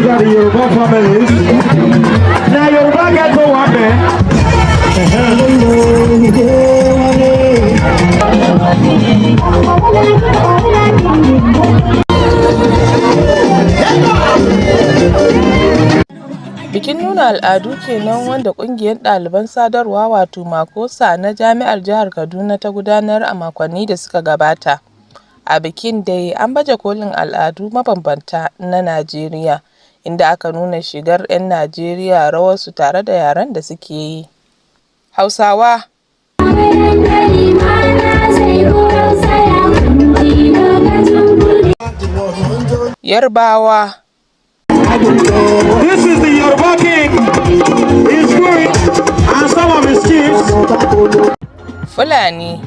are the Yoruba families. Now Yoruba get to one man. Bikin nuna al'adu kenan wanda ƙungiyar ɗaliban sadarwa wato MACOSA na Jami'ar Jihar Kaduna ta gudanar a makonni da suka gabata. A bikin dai an baje kolin al'adu mabambanta na Najeriya, inda aka nuna shigar 'yan Najeriya, rawarsu tare da yaren da suke yi. Hausawa, Yarbawa, This is the Yoruba king, his queen, and some of his chiefs. Fulani,